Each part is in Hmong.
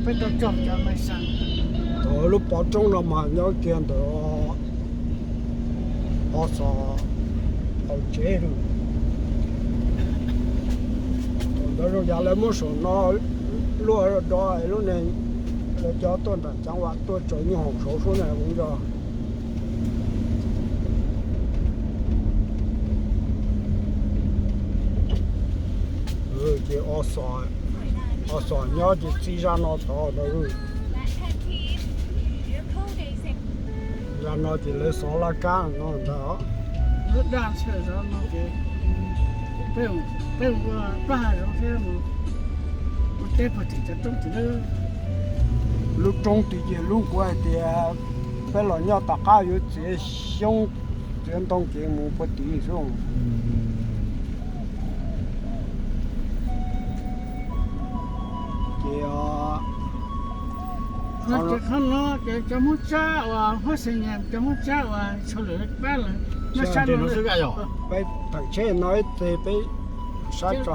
Peb tau cog cov maiv xas. Thaum lub pov roob no mas nyob kiag ntawm o xos hauv tsev. Thaum ntawd zoo yav lawv muab saum no luaj do lub neej, lawv cov tuaj nram Ceev Vam tuaj tsaws nyuj hoom saud sub na kuv nco. Ces o xos nyob ces txij zaj no tod ntag. Zaj no ces lawv xov laj kab no ntag. Lub daj ntxhw zov no ces peb mus pab hav zoov thiab mus ua teb puag tim cov roob tim lub, lub roob tim ces lub kuv hais tias peb los nyob tom qab yuav txiav xyoob txiav ntoo kev mus puag tim xwb. Ces qhov no ces cov Hmoob Tsab uas huab xeem Nyas, cov Hmoob Tsab uas tshua lwm pab lawm nyob sab no. Peb theem tsheb no ib teg peb saib tso,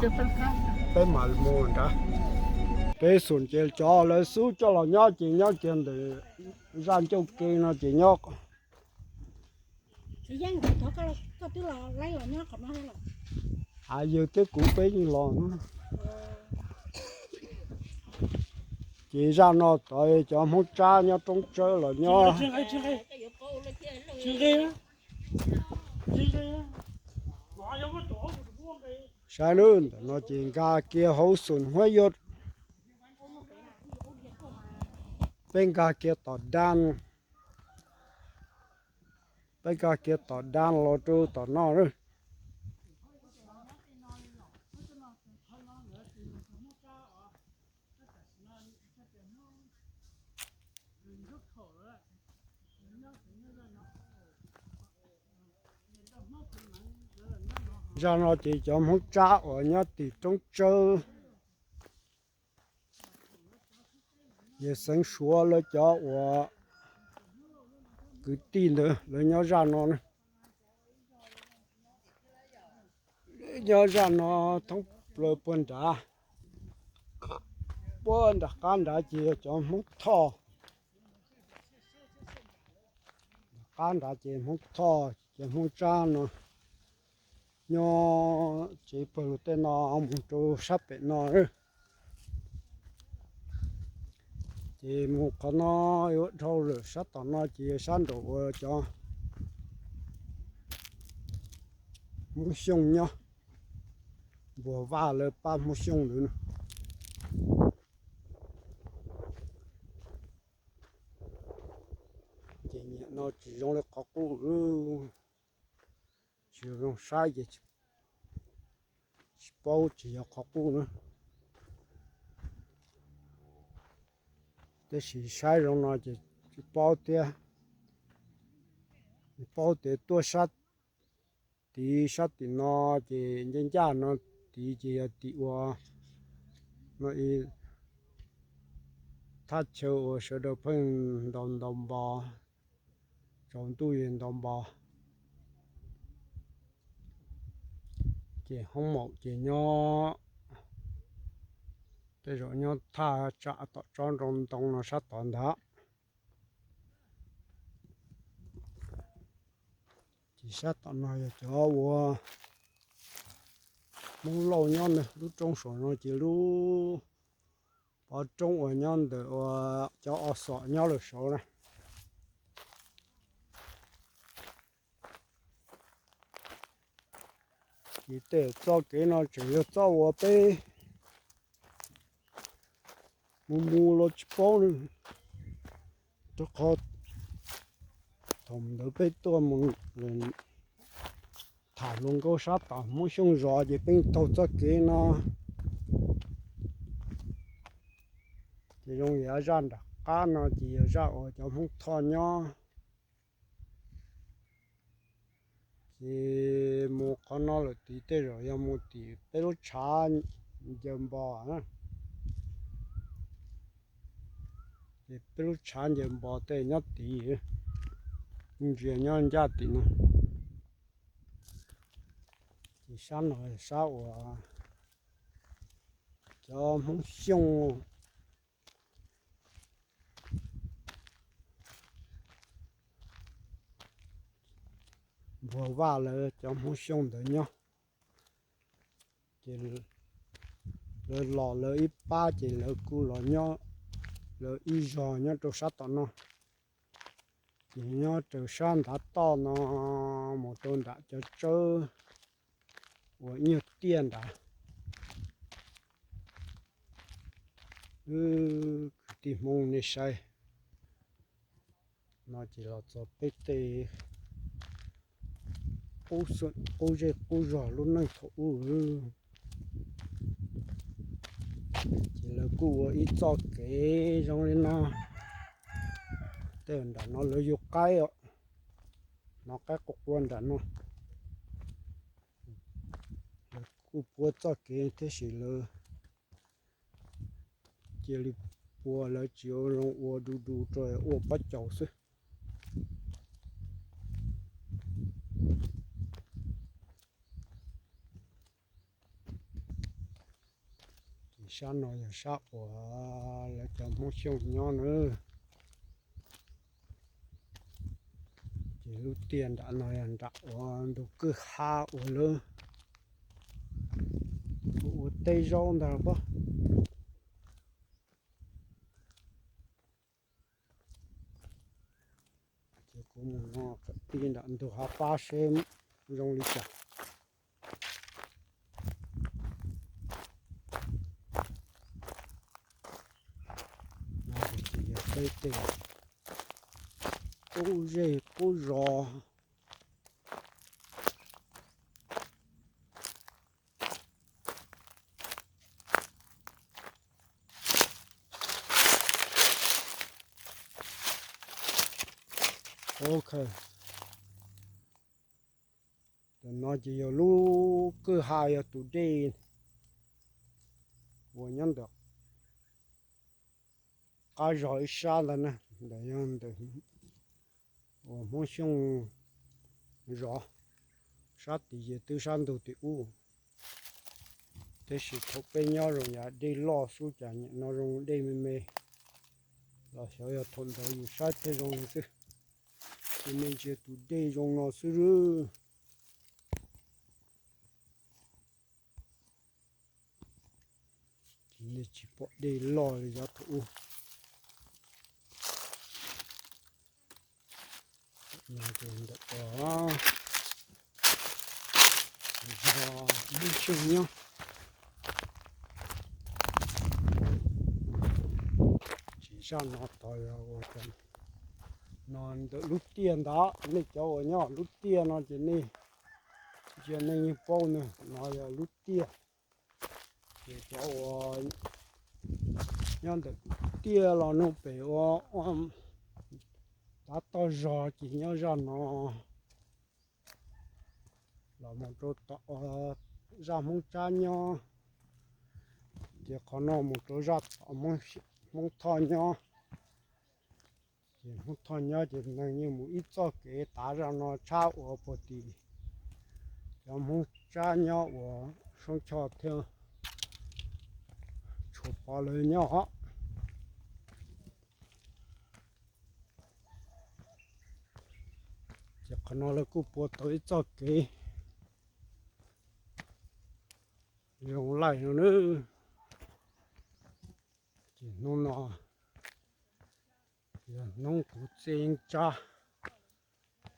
peb mam mus nrad. Peb xum ces cov lawv xub coj los nyob ces nyob kiag ntawm zaj ncauj ke no ces nyob. A, yawg thiab kuv peb yeej los. Ces zaj no tod cov Hmoob Tsab nyob Roob Tsawb los nyob. Saib nawb, ntawm no ces nkag kiag hauv xum Huab Yuaj, peb nkag kiag tom dam, peb nkag kiag tom dam los rau tom no. Zaj no ces cov Hmoob Tsab uas nyob tim Roob Tsawb, yawg xeev Suav lawv cov uas kwv tij ntawd lawv nyob zaj no. Nyob zaj no thoob plaws puag nrad, puag nram qab nrad ces yog cov Hmoob Thoj. Nram qab nrad ces Hmoob Thoj, ces Hmoob Tsab no nyob tsev pawg lug tej no mus rau sab pem no. Ces mus qhov no yuav dhau lawm, sab tom no ces yog sab nraum uas cov Hmoob Xyooj nyob, Npuag Vaj lawv pab Hmoob Xyooj ntawd. Ces nyiam no tsis zoo li qhov qub, tsis zoo saib ces tsis paub tsis yog qhov qub na. Tab sis saib zoo no ces tsis paub thiab, paub tias tuaj sab tid sab tim no ces ncaj ncaj no tid ces yog tim uas no thaj chaw uas sawv daws pheej ntaus ntaus npos, tsaus ntuj es ntaus npos. Ces hoob maum ces nyob tej zaum nyob thaj tsam tom tsob nroo ntoo no sab tod ntag. Ces sab tom no yog cov uas Hmoob Lauj nyob na, lub roob saum no ces lub pov roob uas nyob ntawm uas cov o xom nyob lawm saud na. Ces tej txoj kev no tseem yog txoj uas peb mus mus los tsis paub na, rau qhov thaum ntawd peb tuaj mus tham hluas nkauj sab tom Hmoob Xyooj zos ces peb taug txoj kev no. Ces zoo yog zaj nram qab no ces yog zaj uas cov Hmoob Thoj nyob. Ces mus qhov no lawm tid tej zaum yog mus tim peb lub tshav ncaws npos na. Ces peb lub tshav ncaws npos tej nyob tid, ntsia nyob ncaj tim no. Ces sab no sab uas cov Hmoob Xyooj Npuag Vaj lawv cov Hmoob Xyooj ntawd nyob. Ces lawv los lawv ib pab ces lawv kuj los nyob lawv ib zog nyob rau sab tom no. Ces nyob rau sab ntav toj no mus rau nram cov tsawb uas ib nyuag tiaj nrad. Kwv tij Hmoob nej saib, no ces los txog peb tej qub xeem qub zej qub zog lub neej thaum ub. Ces lawv kuj ua ib txoj kev zoo li no. Tej nram no lawv yug qaib os, hnov qaib qua qua nram no. Lawv kuj pua txoj kev thiab sis lawv cia li pua, lawv tsis ua zoo ua du du rau ua pob caus xwb. Ces sab no yog sab uas lawv cov Hmoob Xyooj nyob na. Ces lub tiaj nram no yog nram uas ntug kwj ha uas lawv ua teb zaub ntag pob. Ces kuv mus no kom tij nram ntug hav pab seb zoo li cas. No ces yog peb tej qub zej qub zos. Ok. Tam no ces yog lub kwj ha yog tus dej uas nyob ntawm qab zog ib sab ntag na, ntawm yog ntawm uas Hmoob Xyooj zov sab tim yej twb sab ntug tim ub. Tab sis thaum peb nyob zoo yam dej loj xwb cas nyem no zoo dej me me, los xyov yog thaum ntawd yus saib thiaj zoo li xwb. Ces nej ntsia tus dej zoo no xwb. Ces nej tsis pom dej loj li yav thaum ub. Ntawm os, yog lub xyoo nyob. Ces zaj no tod yog ua no ntawm lub tiaj ntawd, nej cov uas nyob lub tiaj no ces nej ntsia nej yeej paub na, no yog lub tiaj. Ces cov uas nyob ntawm tiaj los nug pem ua tav toj zog ces nyob zaj no los mus rau tom zaj Hmoob Tsab nyob. Ces qhov no mus rau zaj tom Hmoob Thoj nyob. Ces Hmoob Thoj nyob ces neeg yeej mus ib txoj kev tav zaj no tshab ua puag tim cov Hmoob Tsab nyob uas Soob Choj thiab Tshuas Pov lawv nyob os. Ces qhov no lawv kuj pua tau ib txoj kev zoo laij no nawb. Ces hnub no yog hnub kuv txij yeeb tsab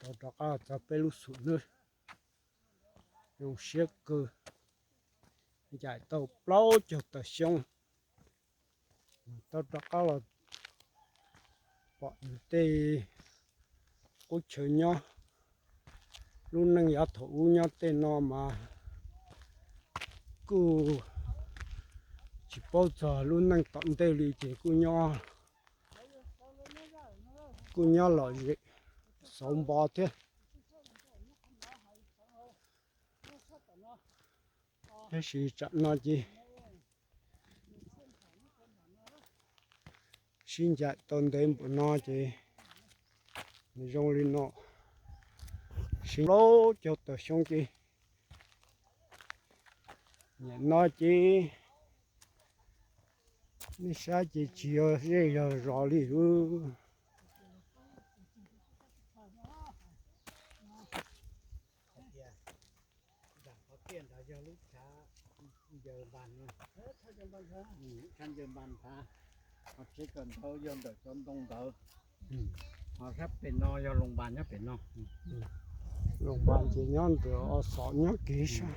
tau rov qab txog peb lub xum nawb. Zoo siab kawg, ncaim tau plaub caug tawm xyoo tau rov qab los pom yus tej qub chaw nyob. Lub neej yav thaum ub nyob tej no mas kuj tsis paub txog lub neej tom ntej li ces kuj nyob, kuj nyob lom zem xauv npo thiab. Tab sis tsam no ces sib ncaim tau ntev npaum no ces nws zoo li no, sib plaub caug tawm xyoo ces nim no ces nej saib ces tsis yog zej yog zos li lawm. Thaj ncaws npas nthav, ho tsheb kawm ntawv yog ntawm cov ntoo ntawd, ho sab pem no yog Loos Npas nyob pem no. Loos Npas ces nyob ntawm Os Xos nyob kiag sab.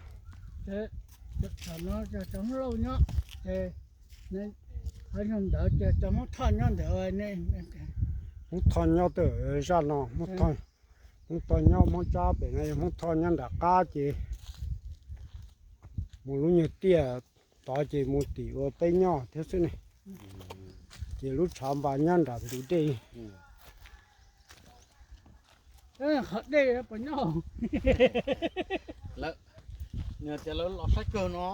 Cov Hmoob Lauj nyob, qhov yog ntawd ces cov Hmoob Thoj nyob ntawd. Hmoob Thoj nyob tej zaj no, Hmoob Thoj, Hmoob Thoj nyob Hmoob Tsab pem no, yog Hmoob Thoj nyob nram qab ces mus lub nyuag tiaj tod ces mus tim uas peb nyob thiab xwb ne. Ces lub tshav npas nyob nram ntug dej. Qhov dej puas nyob? Nws tias lawv los saib kawg no.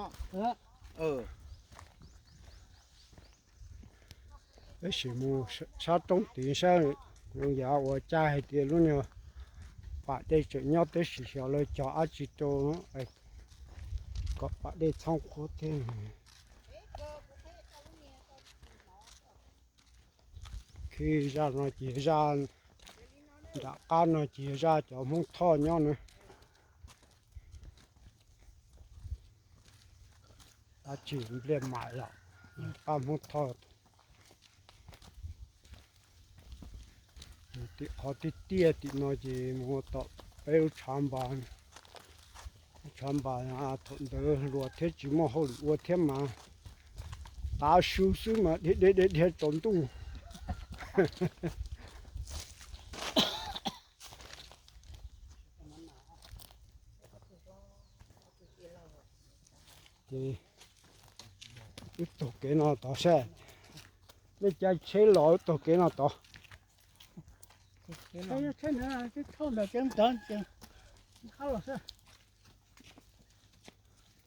Peb sim mus sab roob tid saib, zoo yam ua cas hais tias lub nyuag pas dej tseem nyob, tab sis xyov lawv cog dab tsi rau kom pas dej txhob qhuav thiab. Khi zaj no ces zaj nram qab no ces zaj cov Hmoob Thoj nyob na. Dab tsi Npliaj Maim los, pab Hmoob Thoj. Tim qhov tiaj tiaj tim no ces mus tom peb lub tshav npas. Lub tshav npas thaum ntawd hluas thiab tsis muaj hauj lwm ua thiab mas tav su xwb mas dhia dhia dhia dhia tsaus ntuj. Ces wb taug kev no tod saib, nej caij tsheb los wb taug kev no tod.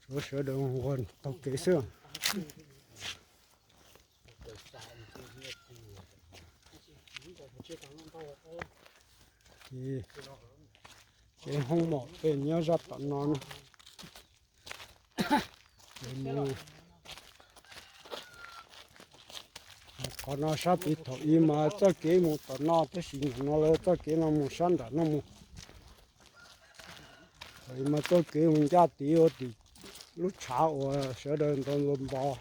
Tshuav sawv daws nquag taug kev xwb. Ces tsev Hmoob Mom tej nyob zaj tom no na. Ces mus qhov no sab tid thaum ub mas txoj kev mus tom no, tab sis nim no lawv txoj kev no mus sab nram no mus. Thaum ub mas txoj kev mus ncaj tid ua tim lub tshav uas sawv daws ntaus ntaus npos.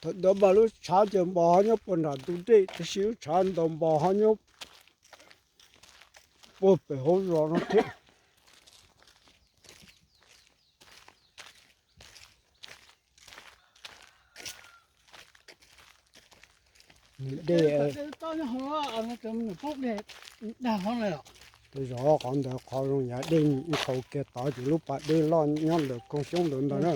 Thaum ntawd mas lub tshav ncaws npos ho nyob puag nram ntug dej, tab sis lub tshav ntaus npos ho nyob puag pem hauv zos no thiab. Nws dej, tej zos qhov ntawd qhov zoo yav dej nthaus kiag tod ces lub pas dej loj nyob ntawm koog xyoob ntawd ntag na.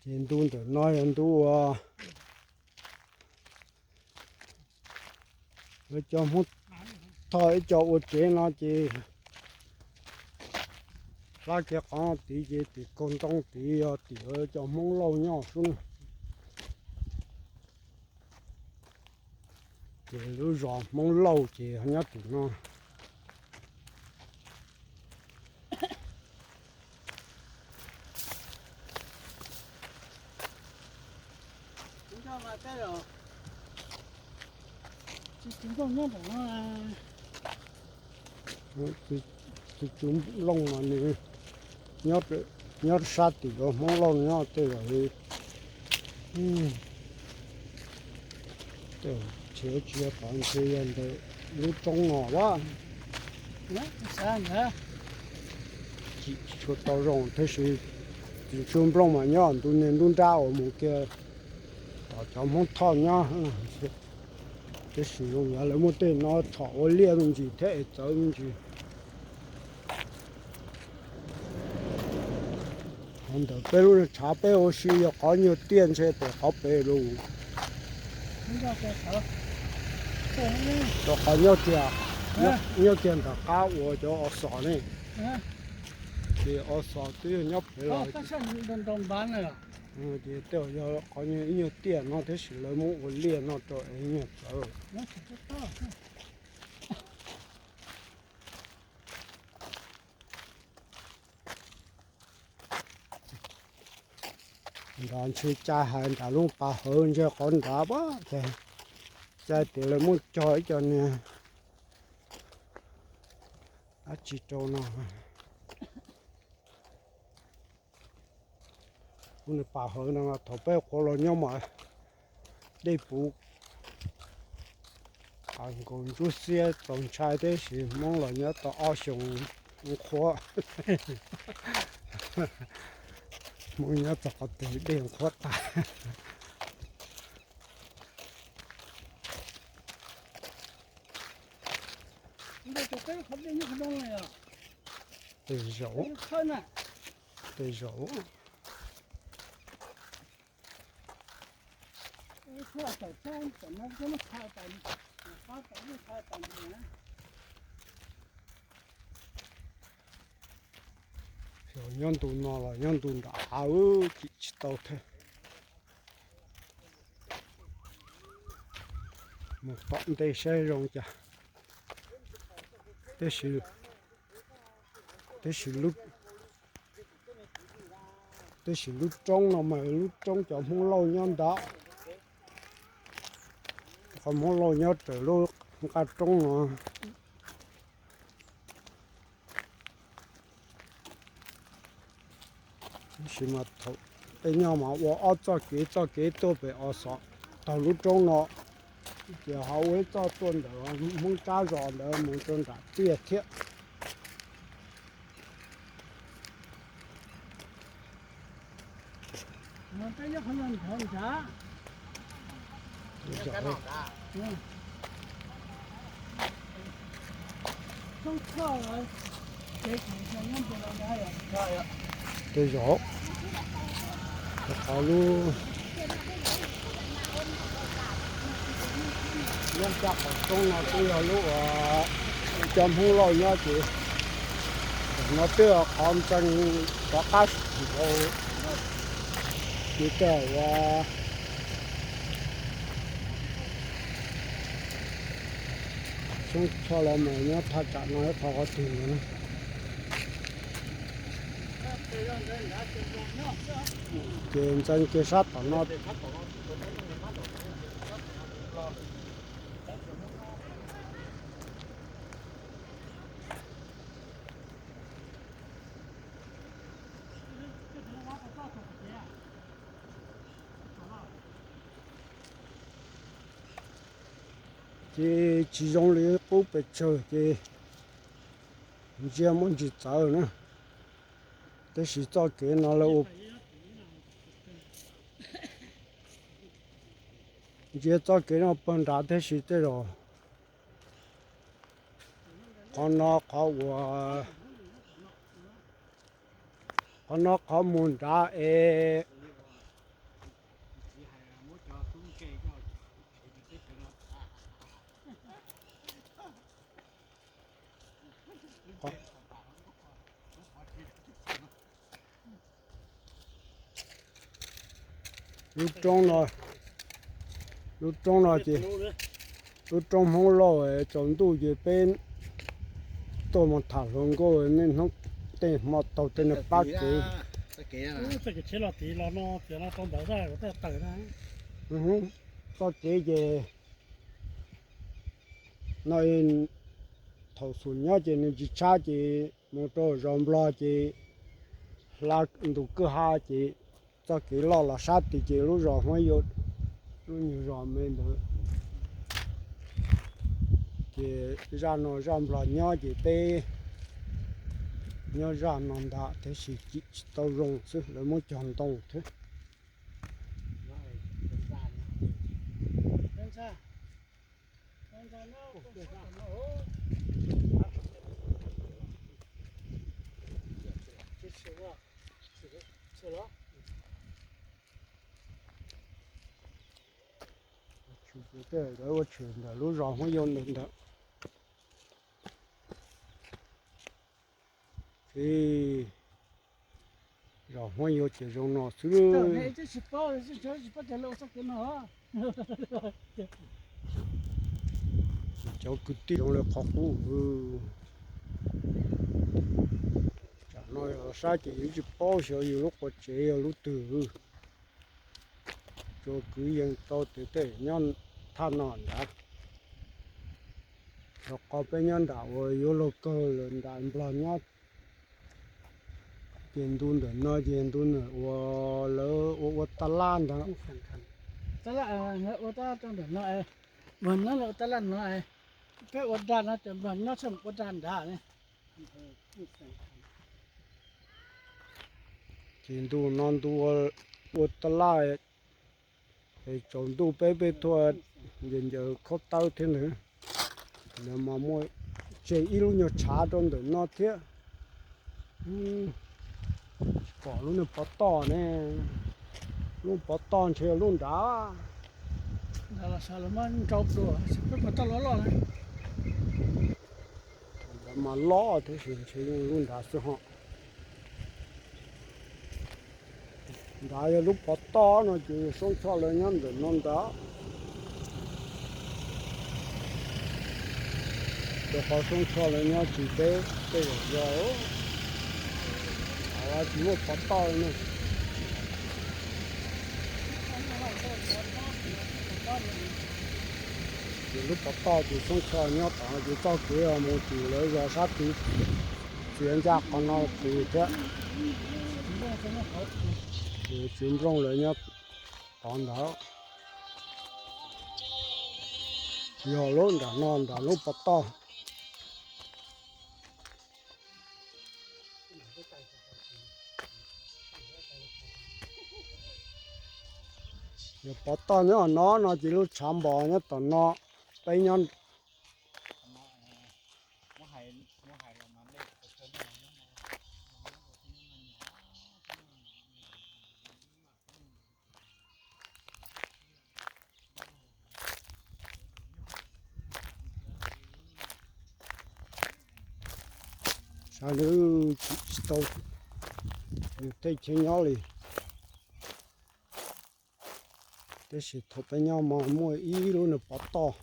Ces ntu ntawm no yog ntu uas lawv cov Hmoob Thoj ib co ua tsev no ces hlab kiag qhov tid ces tim kaug ntoo tid yog tim lawv cov Hmoob Lauj nyob xwb na. Ces lub zos Hmoob Lauj ces nyob tim no. Tus tswv Nplooj mas nws nyob sab tim Hmoob Lauj nyob tej zaum li, tej zaum ntshe tsis yog tod, ntshe yog ntawm lub roob no a. Tsis tshua tau zoo tab sis tus tswv Nplooj mas nyob ntu niag nruab nrab uas mus kiag tom cov Hmoob Thoj nyob. Tab sis zoo yog lawv muaj tej no tshom ua liaj me ntsis thiab es txawv me ntsis. Qhov ntawm peb lub tshav peb ua si yog qhov nyuag tiaj ntshe pem qhov pem lus. Rau qhov nyob kiag, nyob kiag ntawm qab uas cov Os Xos ne. Ces Os Xos twb yog nyob pem los. Ces tej zaum yog qhov ib nyuag tiaj no tab sis lawv muab ua liaj no rau es ib nyuag txawv. Nrad ntshe cai hais nram lub pas hawv ntshe qhov nrad pab ces cai tias lawv muab cog ib co niag dab tsi rau no. Kuv nws pas hawv no thaum peb qhuav los nyob mas dej puv nkaus ntsuab xiab txaus ntshai tab sis Hmoob los nyob tau ob xyoos nqhuab. Hmoob nyob txog qhov twg dej nqhuab tag. Tej zaum, tej zaum. Nyob ntu no los nyob ntu nram hav, cim tsis tau thiab. Mus tom ntej saib zoo cas. Tab sis, tab sis lub, tab sis lub roob no mas lub roob cov Hmoob Lauj nyob ntawd. Qhov Hmoob Lauj nyob raws lub nqaj roob no. Tab sis mas thaum peb nyob mas ua ob txoj kev, txoj kev tuaj pem Os Xos taug lub roob no, ces ho ua ib txoj tuaj ntawm Hmoob Tsab zos ntawd mus rau nram tiaj thiab. Tej zaum qhov lub, lub caj qhov roob no twb yog lub uas cov Hmoob Lauj nyob ces no twb yog qhov ntxeev rov qab nkaus ces tej uas Xyoob Choj los mas nyob thaj tsam no ib qho qhov twg ntawd. Ces ntxeev kiag sab tom no. Ces tsis zoo li qub pes tsawg ces ntsia muaj ntsis txawv na. Tab sis txoj kev no lawv ua, ntsia txoj kev no pawg nrad tab sis tej zaum qhov no qhov uas, qhov no qhov mus nrad es lub roob no, lub roob no ces lub roob Hmoob Lauj, tsaus ntuj ces peb tuaj mus tham hluas nkauj, niaj hnub tej hmo taug tej niag pab kev. Txoj kev tsheb los tid los no tias no rau ntawd xwb, tej tawm na. Txoj kev ces no thaum xub nyob ces nws tsis tshab ces mus rau zos Nplog ces hla ntu kwj ha ces txoj kev loj los sab tid ces lub zos Huab Yau, lub nyuag zos me ntawd ces zaj no zaj Nplog nyob ces peb nyob zaj no ntag tab sis cim tsis tau zoo xwb lawv muab cog ntoo thiab. Lawv ua tshwm ntawm lub zos Huab Yau ntawd ntawd. Ces Zos Huab Yuav ces zoo no xwb. Cov kwv tij zoo li qhov qub. Tsam no los saib ces yus tsis paub xyov yus lub qua tsev yog lub twg. Tsuas kwv yees tau tias tej nyob thaj no nrad. Rau qhov peb nyob nram uas yuav luag kawg lawm nram Nplog nyob. Ces ntu ntawm no ces ntu ntawm uas lawv ua ua taj laj ntag. Ua taj laj no, peb ua dag no ces Nplog nyob txhaj ua dag nrad. Ces ntu no ntu ua taj laj, es tsaus ntuj peb peb tuaj ncaws ncaws khaub tawb thiab ntag. Lawv mas muaj tseg ib lub nyuag tshav rau ntawm no thiab. Pom lub niag pov toj ne, lub pov toj ntshe lub nrad. Lawv mas loj thiab sis ntshe lub nrad xwb ho. Nrad yog lub pov toj no ces Soob Choj lawv nyob ntawm no ntag. Rau qhov Soob Choj lawv nyob tsis deb tej zaum yog, tsis muaj pov toj li ne. Ces lub pov toj ces Soob Choj nyob tod ces txoj kev mus tim lawv zos sab tid, txiav ncaj qhov no pus thiab. Ces txiv nplooj lawv nyob tod ntawd. Yog lub nram no nram lub pov toj. Yog pov toj nyob no no ces lub tshav npos nyob tom no, peb nyob Saib nws tsis tau, nws tej chaw nyob li. Tab sis thaum peb nyob mas muaj ib lub nws pov toj.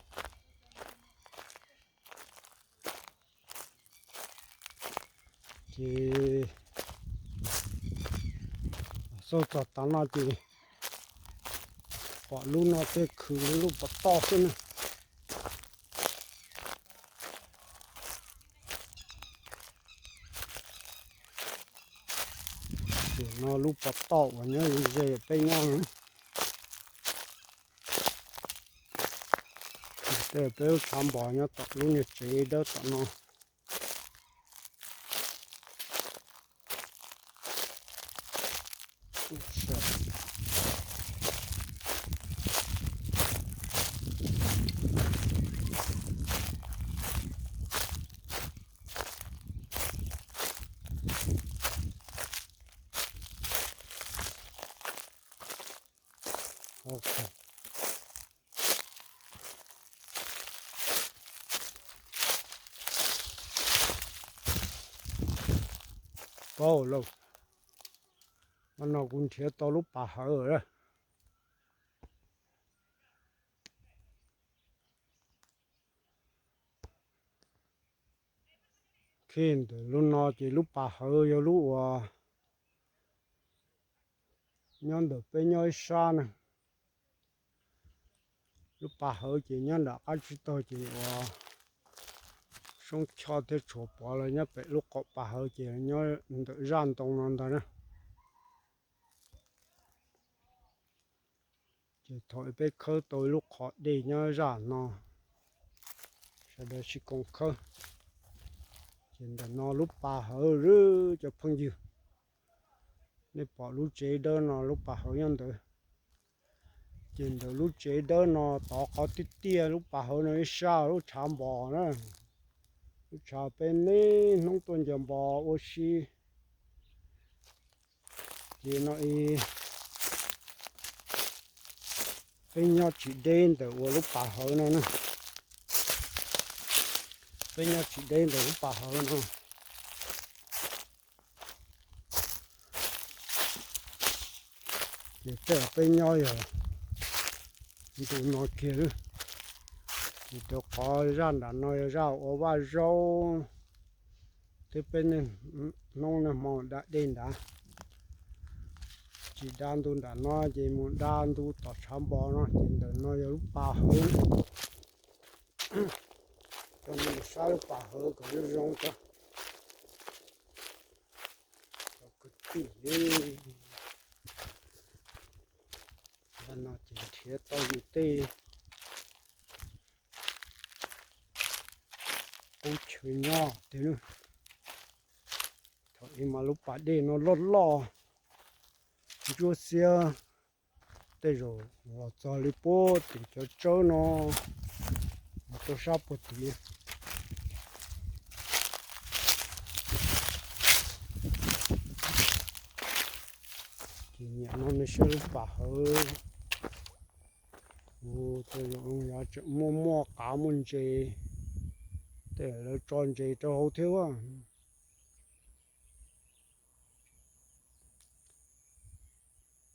Ces xauj txog tav no ces pom lub no tej khw lub pov toj xwb na. Ces no lub pov toj uas nyob ze peb nyob no. Tej peb lub tshav npos nyob tom lub niag tsev dawb tom no. Paub lauj, no kuv nrhiav tau lub pas hawv lawm. Khij ntawm lub no ces lub pas hawv yog lub uas nyob ntawm peb nyob ib sab na. Lub pas hawv ces nyob nram qab tsib taug ces uas Soob Choj thiab Tshuav Pov lawv nyob pem lub qaum pas hawv ces nyob ntawm zaj ntoo no ntag na. Ces thaum peb khawb tau ib lub qhov dej nyob zaj no, sawv daws sib koom khawb. Ces ntawm no lub pas hawv cov phooj ywg, nej pom lub tsev dawb no lub pas hawv nyob ntawd. Ces ntawm lub tsev dawb no tov qhov tiaj tiaj lub pas hawv no ib sab lub tshav npos na, lub tshav peb niaj hnub tuaj ncaws npos ua si. Ces no peb nyob tsis deb ntawm uas lub pas hawv no na. Peb nyob tsis deb ntawm lub pas hawv no. Ces tej uas peb nyob yog ntu no kiag lawm. Ces rau qhov zaj nram no yog zaj ua vaj zaub, thiab peb niaj hnub niaj hmo da dej nrad. Tsis da ntu nram no ces mus da ntu tom tshav npos no, ces ntawm no yog lub pas hawv. Coj nej saib lub pas hawv kom zoo zoo rau cov kwv tij. Ntawm no ces nrhiav tau yus tej qub chaw nyob tiag. Thaum ub mas lub pas dej no loj loj ntsuab xiab, tej zaum los txog li puag tim cov tsawb no mus rau sab puag tim. Ces nyiam no nej saib lub pas hawv, tej zaum tseem muaj muaj qav muaj ntses, tej lawv tso ntses rau hauv thiab.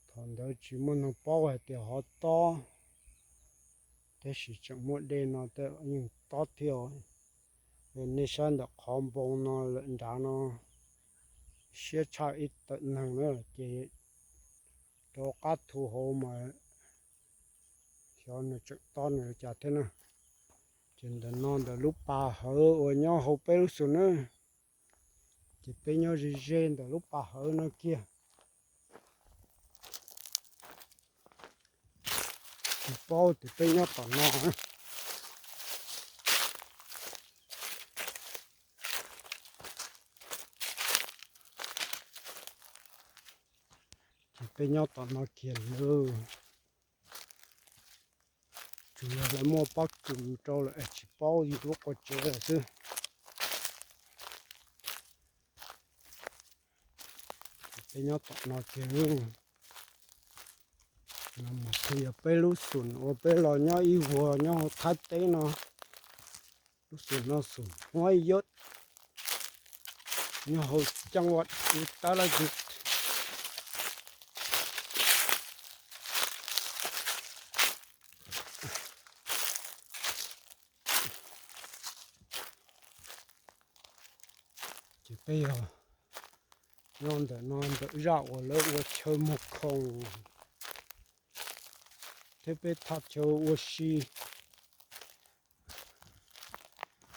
Thaum ntawd tsis muaj neeg paub hais tias hov tob, tab sis tseem muaj dej no tej yeej tob thiab. Nej saib ntawm qhov npoo no lawm nrad no siab tshaj ib tawm neeg na, ces rau qab thu hauv mas xyov nws tseem tob nws li cas thiab na. Ces ntawm no ntawm lub pas hawv uas nyob hauv peb lub xus na, ces peb nyob ze ze ntawm lub pas hawv no kiag. Tsis paub tias peb nyob tom no. Ces peb nyob tom no kiag lawm. Tsuas yog lawv muaj pob kws rau lawm es tsis paub yus lub qua tsev lawm xwb. Peb nyob tom no kiag. No mas thiaj yog peb lub xum uas peb los nyob ib vuag nyob hauv Thaib teb no. Lub xum no xum Huab Yuj, nyob hauv ceeb vaj Tab Laj Yus. Ces peb yog nyob ntawm no ntawm zaj uas lawv ua chaw muag khoom thiab peb thaj chaw ua si.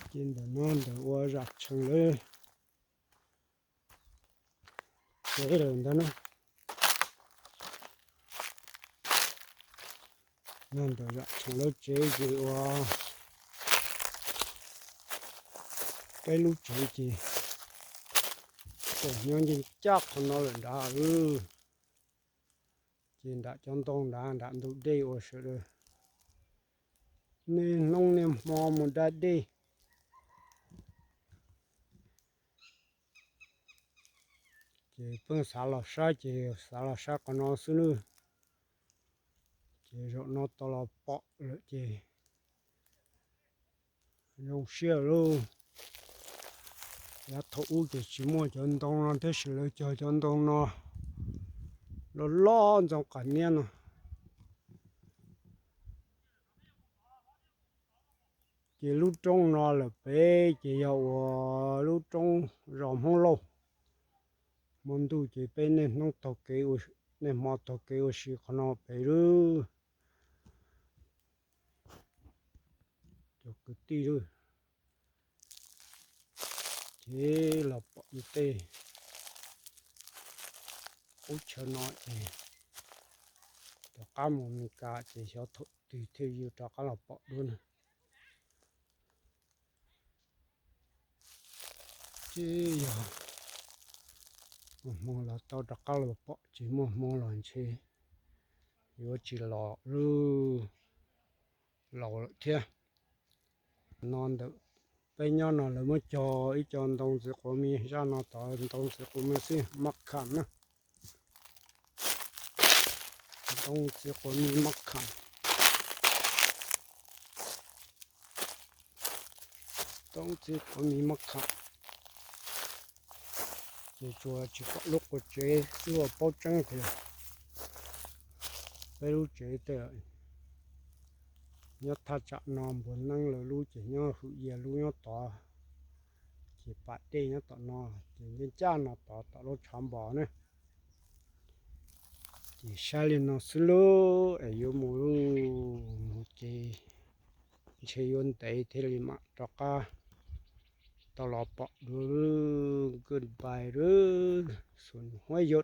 Ces ntawm no ntawm ua zam tshee lawv tsev lawm ntag na. No ntawm zam tshee lawv tsev ces ua peb lub tsev ces tseem nyob nce ncaj qhov no lawm nrad. Ces nram cov ntoo nrad nram ntug dej uas sawv daws niaj hnub niaj hmo mus da dej. Ces pheej xav los saib ces xav los saib qhov no xwb nawb. Ces zaum no tau los pom lawm ces zoo siab lauj. Yav thaum ub ces tsis muaj cov ntoo no tab sis lawv cog cov ntoo no loj loj ntxoov qas niab no. Ces lub roob no lawm pem ces yog ua lub roob zos Hmoob Lauj. Hmo ntuj ces peb niaj hnub taug kev, niaj hmo taug kev ua si qhov no pem lawm. Cov kwv tij lawm, ces los pom yus tej qub chaw no ces rov qab mus Mes Kas ces xyov thaum twg thiaj yus rov qab los pom dua na. Ces yog muaj hmoo los tau rov qab los pom, tsis muaj hmoo los ntshe yuav tsis los lawm, laus lawm thiab. No ntawm peb nyob no lawv muab cog ib co ntoo txiv quav mis, zaj no tod ntoo txiv quav mis xwb, mab kham na. Ntoo txiv quav mis mab kham. Ntoo txiv quav mis mab kham. Ces tsuas tsis pom lub qua tsev xwb ua paub tseeb tias Peb lub tsev tej nyob thaj tsam no, npua neeb lawv lub ces nyob hwm yias lub nyob tod, ces pam dej nyob tom no, ces ncaj ncaj no tod tom lub tshav npos na. Ces saib li no xwb lauj, es yuav mus lauj, mus ces ntshe yuav ntev thiaj li mam rov qab tau los pom dua. Goodbye lauj, xuas huab yau